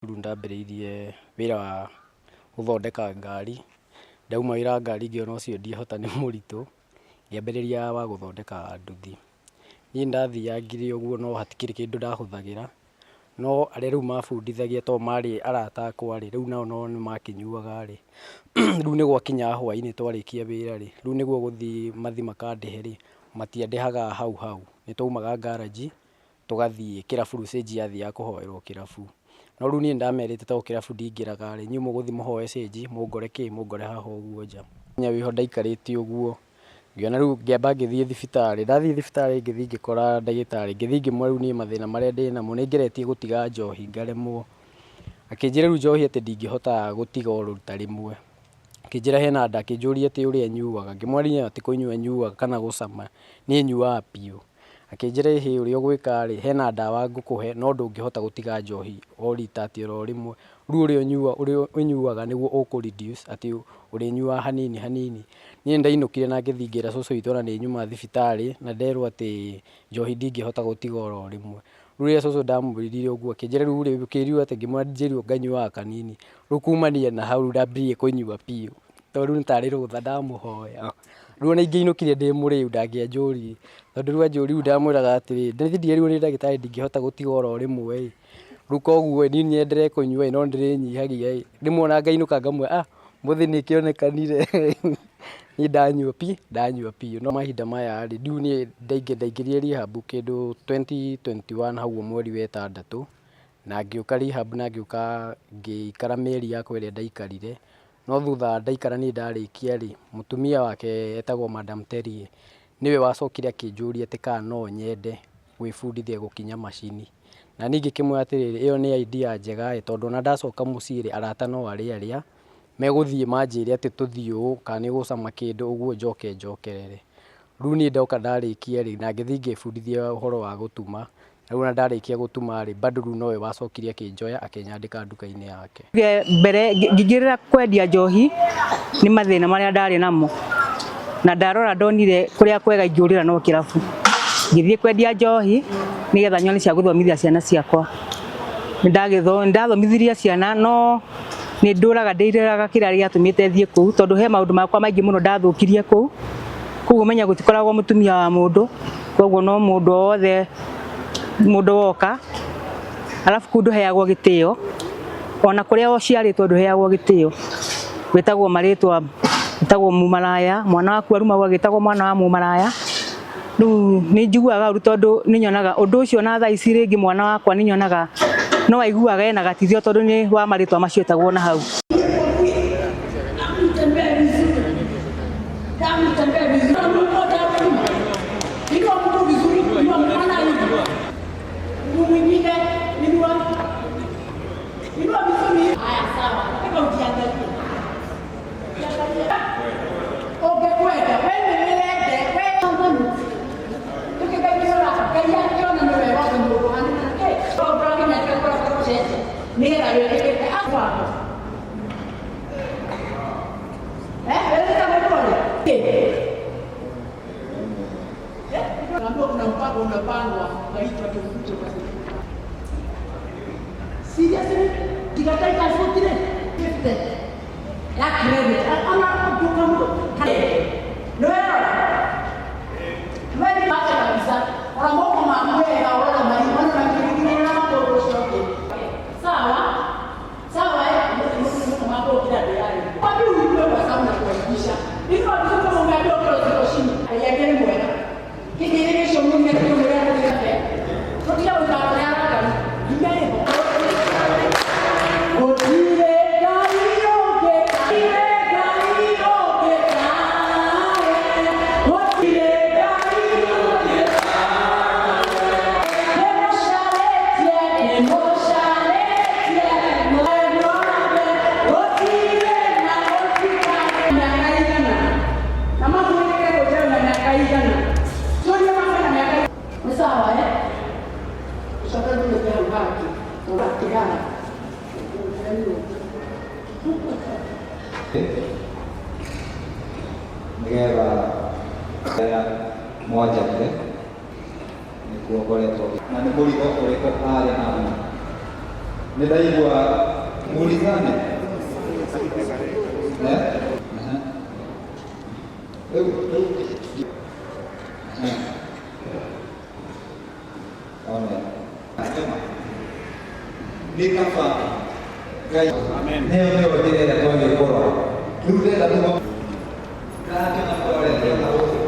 Rĩu ndambĩrĩirie wĩra wa gũthondeka ngari, ndauma wĩra wa ngari ngĩona ũcio ndingĩhota nĩ mũritũ, ngĩambĩrĩria wa gũthondeka nduthi. Niĩ ndathiangire ũguo no hatikĩrĩ kĩndũ ndahũthagĩra, no arĩa rĩu mabundithagia tondũ marĩ arata akwa rĩ, rĩu nao no nĩmakĩnyuaga rĩ, rĩu nĩ gwakinyaga hwainĩ twarĩkia wĩra rĩ, rĩu nĩguo gũthiĩ mathiĩ makandĩhe rĩ, matiandĩhaga hau hau, nĩ twaumaga ngaragi tũgathiĩ kĩrabu rĩu cĩnji yathiaga kũhoerwo kĩrabu. No rĩu niĩ nĩndamerĩte tondũ kĩrabu ndingĩraga rĩ, inyuĩ mũgũthiĩ mũhoe cĩnji mũngore kĩ, mũngore haha ũguo nja. Mũthenya wĩho ndaikarĩte ũguo, ngĩona rĩu ngĩamba ngĩthiĩ thibitarĩ, ndathiĩ thibitarĩ ngĩthiĩ ngĩkora ndagĩtarĩ, ngĩthiĩ ngĩmwĩra rĩu niĩ mathĩna marĩa ndĩnamo, nĩngeretie gũtiga njohi ngaremwo. Akĩnjĩra rĩu njohi atĩ ndingĩhota gũtiga oro rita rĩmwe. Akĩnjĩra hena nda, akĩnjũria atĩ ũrĩa nyuaga, ngĩmwĩra niĩ ti kũnyua nyuaga kana gũcama, niĩ nyuaga biũ. Akĩnjĩra ĩhĩ ũrĩa ũgwĩka rĩ, hena ndawa ngũkũhe no ndũngĩhota gũtiga njohi o rita atĩ oro rĩmwe. Rĩu ũrĩa ũrĩa ũnyuaga nĩguo ũkũ reduce atĩ ũrĩnyuaga hanini hanini. Niĩ nĩndainũkire na ngĩthiĩ ngĩra cũcũ witũ ona nĩ nyuma thibitarĩ na nderwo atĩ njohi ndingĩhota gũtiga oro rĩmwe. Rĩu rĩrĩa cũcũ ndamwĩrire ũguo akĩnjĩra rĩu rĩ ũkĩrirwo atĩa, ngĩmwĩra njĩrirwo nganyuaga kanini. Rĩu kumania na hau ndambirie kũnyua biũ tondũ rĩu nĩ tarĩ rũtha ndamũhoya. Rĩu ona ingĩainũkire ndĩ mũrĩu ndangĩanjũririe, tondũ rĩu anjũria rĩu ndamwĩraga atĩrĩrĩ, na githĩ ndierirwo nĩ ndagĩtarĩ ndingĩhota gũtiga oro rĩmwe ĩ, rĩu koguo ĩ niĩ nyenderee kũnyua ĩ no nĩndĩrĩnyihagia ĩ, rĩmwe ona ngainũka ngamwĩra ah ũmũthĩ nĩkĩonekanire niĩ ndanyua pi ndanyua biũ. No mahinda maya rĩ, rĩu niĩ ndaingĩrire rehab kĩndũ 2021 hau ũguo mweri wa ĩtandatũ, na ngĩũka rehab na ngĩũka ngĩikara mĩeri yakwa ĩrĩa ndaikarire. No thutha ndaikara niĩ ndarĩkia rĩ, mũtumia wake etagwo Madam Terry nĩwe wacokire akĩnjũria atĩ kana no nyende gwĩbundithia gũkinya macini. Na niĩ ngĩkĩmwĩra atĩrĩrĩ, ĩyo nĩ idea njega ĩ, tondũ ona ndacoka mũciĩ rĩ, arata no arĩa arĩa megũthiĩ manjĩre atĩ tũthiĩ ũũ, kana nĩ ũgũcama kĩndũ ũguo njoke njokerere. Rĩu niĩ ndoka ndarĩkia rĩ, na ngĩthiĩ ngĩbundithia ũhoro wa gũtuma. Rĩu ona ndarĩkia gũtuma rĩ, bado rĩu nowe wacokire akĩnjoya akĩnyandĩka nduka-inĩ yake. Mbere ngĩingĩrĩra kwendia njohi nĩ mathĩna marĩa ndarĩ namo, na ndarora ndonire kũrĩa kwega ingĩũrĩra no kĩrabu. Ngĩthiĩ kwendia njohi nĩgetha nyone cia gũthomithia ciana ciakwa. Nĩndathomithirie ciana no nĩ ndũraga ndĩrĩraga kĩrĩa gĩatũmĩte thiĩ kũu, tondũ he maũndũ makwa maingĩ mũno ndathũkirie kũu. Koguo menya gũtikoragwo mũtumia wa mũndũ, koguo no mũndũ o wothe mũndũ woka, alafu kũu ndũheagwo gĩtĩo, ona kũrĩa ũciarĩtwo ndũheagwo gĩtĩo, wĩtagwo marĩtwa, wĩtagwo mũmaraya, mwana waku arumagwo agĩtagwo mwana wa mũmaraya. Rĩu nĩ njiguaga ũru tondũ nĩ nyonaga ũndũ ũcio na thaa ici rĩngĩ mwana wakwa nĩ nyonaga no aiguaga ena gatithio tondũ nĩ wa marĩtwa macio etagwo na hau. Nĩgetha arĩa mwanjarire nĩkuo ngoretwo. Na nĩ mũrigo ũrĩkũ arĩ naguo? Nĩ ndaigua muulizane. Eh? Aha. Rĩu rĩu eh. One. Nĩ kaba Ngai. Nĩyo nĩyo njĩra ĩrĩa twagĩrĩirwo kũrora. Rĩu ndĩrenda tũgo ndĩrakĩona kũrĩa ndĩrona gũkũ.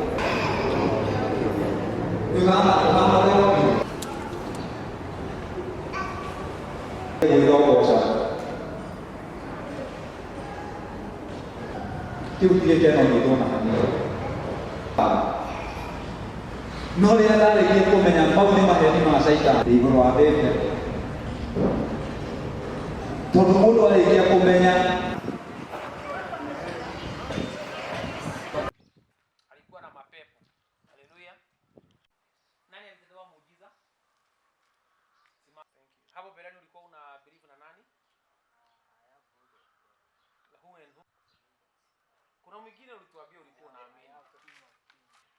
Ũhana ũhana Nairobi. Gwĩthongoca. Kĩu ti gĩkeno gitũ ona hanini. No rĩrĩa ndarĩkirie kũmenya mau nĩ maheni ma caitani. Ndĩ igũrũ wa mbembe. Tondũ mũndũ arĩkia kũmenya Alikuwa na mapepo. Haleluya. Nani alitendewa muujiza? Sima. Thank you. Hapo mbeleni ulikuwa una believe na nani? Who and who? Kuna mwingine ulituambia ulikuwa unaamini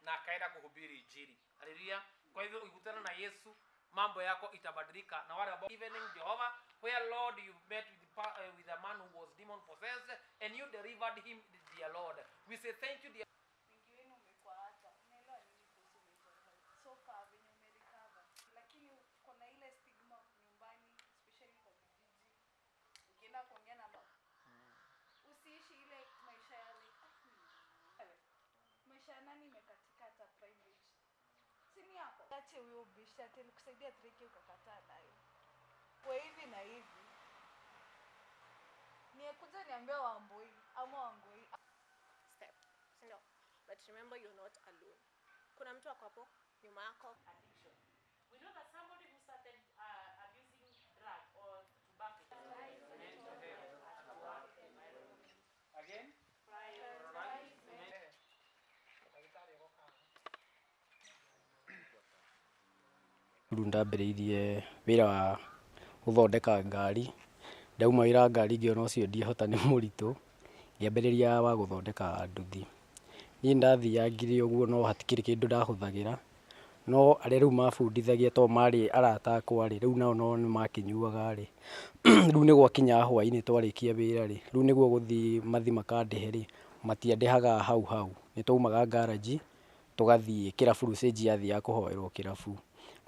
na akaenda kuhubiri Injili. Haleluya. Kwa hivyo ukikutana na Yesu mambo yako itabadilika. Na wale ambao evening Jehovah where Lord you met with, with a man who was demon possessed and you delivered him, dear Lord. We say thank you, dear Wengi wenu umekuwa hata unaelewa nini kuhusu mental health so far venye umerecover, lakini kuna ile stigma nyumbani, especially kwa vijiji, ukienda kuongea na usiishi ile maisha ya like ah, maisha ya nani imekatika hata private si ni yako. Ache huyo ubishi ati alikusaidia 3K ukakataa nayo kwa hivi na hivi, niekuja niambia Wambui ama Wangui Step, si ndio? But remember, you're not alone. Kuna mtu ako hapo nyuma yako. Addiction. We know that somebody who started abusing drug or tobacco. Mental health at work environment. Again? Prioritize. Ndagĩtarĩ agoka. Rĩu ndambĩrĩirie wĩra wa gũthondeka ngari. Ndauma wĩra wa ngari ngĩona ũcio ndiahota nĩ mũritũ, ngĩambĩrĩria wa gũthondeka nduthi. Niĩ ndathiangire ũguo no hatikĩrĩ kĩndũ ndahũthagĩra, no arĩa rĩu mabundithagia tondũ marĩ arata akwa rĩ, rĩu nao no nĩmakĩnyuaga rĩ, rĩu nĩ gwakinya hwainĩ twarĩkia wĩra rĩ, rĩu nĩguo gũthiĩ mathiĩ makandĩhe rĩ, matiandĩhaga hau hau, nĩ twaumaga ngaranji tũgathiĩ kĩrabu rĩu cĩnji yathiaga kũhoerwo kĩrabu.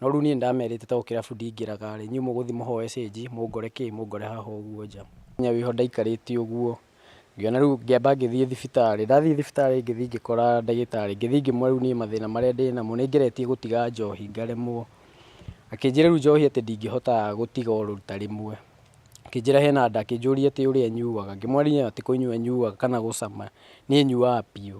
No rĩu niĩ nĩndamerĩte tondũ kĩrabu ndingĩraga rĩ, inyuĩ mũgũthiĩ mũhoe cĩnji mũngore kĩ, mũngore haha ũguo nja. Mũthenya wĩho ndaikarĩte ũguo, ngĩona rĩu ngĩamba ngĩthiĩ thibitarĩ, ndathiĩ thibitarĩ ngĩthiĩ ngĩkora ndagĩtarĩ, ngĩthiĩ ngĩmwĩra rĩu niĩ mathĩna marĩa ndĩnamo nĩ ngeretie gũtiga njohi ngaremwo. Akĩnjĩra rĩu njohi atĩ ndingĩhota gũtiga oro rita rĩmwe. Akĩnjĩra hena nda, akĩnjũria atĩ ũrĩa nyuaga, ngĩmwĩra niĩ ti kũnyua nyuaga kana gũcama, niĩ nyuaga biũ.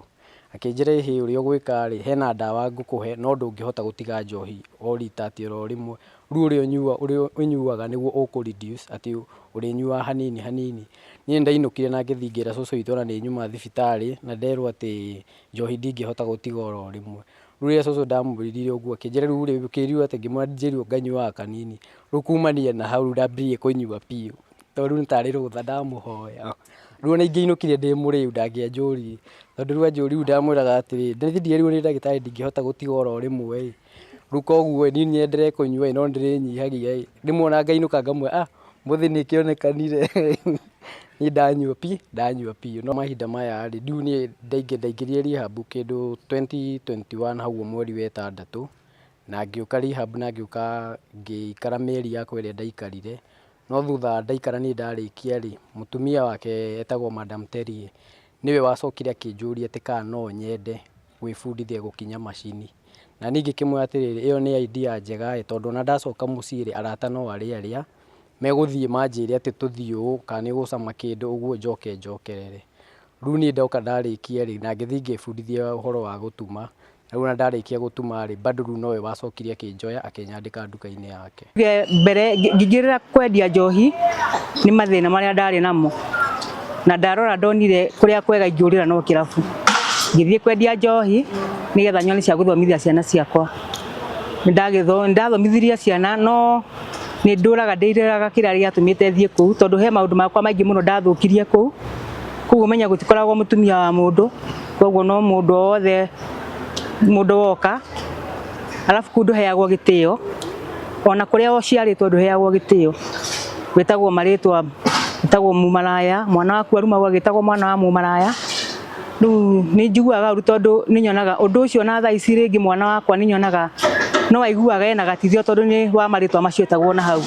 Akĩnjĩra ĩhĩ ũrĩa ũgwĩka rĩ, hena ndawa ngũkũhe no ndũngĩhota gũtiga njohi o rita atĩ oro rĩmwe. Rĩu ũrĩa ũnyuaga nĩguo ũkũ reduce atĩ ũrĩnyuaga hanini hanini. Niĩ nĩndainũkire na ngĩthiĩ ngĩra cũcũ witũ ona nĩ nyuma thibitarĩ na nderwo atĩ njohi ndingĩhota gũtiga oro rĩmwe. Rĩu rĩrĩa cũcũ ndamwĩrire ũguo akĩnjĩra rĩu rĩ ũkĩrirwo atĩa, ngĩmwĩra njĩrirwo nganyuaga kanini. Rĩu kumania na hau ndambĩrĩirie kũnyua biũ tondũ rĩu nĩ tarĩ rũtha ndamũhoya. Rĩu ona ingĩainũkire ndĩ mũrĩu ndangĩanjũririe tondũ rĩu anjũria rĩu ndamwĩraga atĩrĩrĩ, ndĩrathiĩ nderirwo nĩ ndagĩtarĩ ndingĩhota gũtiga oro rĩmwe ĩ, rĩu koguo ĩ niĩ nyenderee kũnyua ĩ no nĩndĩrĩnyihagia ĩ, rĩmwe ona ngainũka ngamwĩra ah mũthĩ nĩkĩonekanire niĩ ndanyua pi ndanyua biũ. No mahinda maya rĩ, rĩu niĩ ndaingĩrire rehab kĩndũ 2021 hau mweri wa ĩtandatũ, na ngĩũka rehab na ngĩũka ngĩikara mĩeri yakwa ĩrĩa ndaikarire, no thutha ndaikara niĩ ndarĩkia rĩ, mũtumia wake etagwo Madam Terry nĩwe wacokire akĩnjũria atĩ kana no nyende gwĩbundithia gũkinya macini. Na niĩ ngĩkĩmwĩra atĩrĩrĩ, ĩyo nĩ idea njega ĩ, tondũ ona ndacoka mũciĩ rĩ, arata no arĩa arĩa megũthiĩ manjĩre atĩ tũthiĩ ũũ kana nĩ ũgũcama kĩndũ ũguo njoke njokerere. Rĩu niĩ ndoka ndarĩkia rĩ, na ngĩthiĩ ngĩbundithia ũhoro wa gũtuma, rĩu ona ndarĩkia gũtuma rĩ, bado rĩu nowe wacokire akĩnjoya akĩnyandĩka nduka-inĩ yake. Mbere ngĩingĩrĩra kwendia njohi nĩ mathĩna marĩa ndarĩ namo, na ndarora ndonire kũrĩa kwega ingĩũrĩra no kĩrabu. Ngĩthiĩ kwendia njohi nĩgetha nyone cia gũthomithia ciana ciakwa. Nĩndathomithirie ciana no nĩ ndũraga ndĩrĩraga kĩrĩa gĩatũmĩte thiĩ kũu tondũ he maũndũ makwa maingĩ mũno ndathũkirie kũu. Koguo menya gũtikoragwo mũtumia wa mũndũ, koguo no mũndũ wothe mũndũ woka, alafu kũu ndũheagwo gĩtĩo, ona kũrĩa ũciarĩtwo ndũheagwo gĩtĩo. Wĩtagwo marĩtwa, wĩtagwo mumaraya, mwana waku arumagwo agĩtagwo mwana wa mumaraya. Rĩu nĩ njiguaga ũru tondũ nĩ nyonaga ũndũ ũcio, na thaa ici rĩngĩ mwana wakwa nĩ nyonaga no aiguaga ena gatithio tondũ nĩ wa marĩtwa macio etagwo na hau.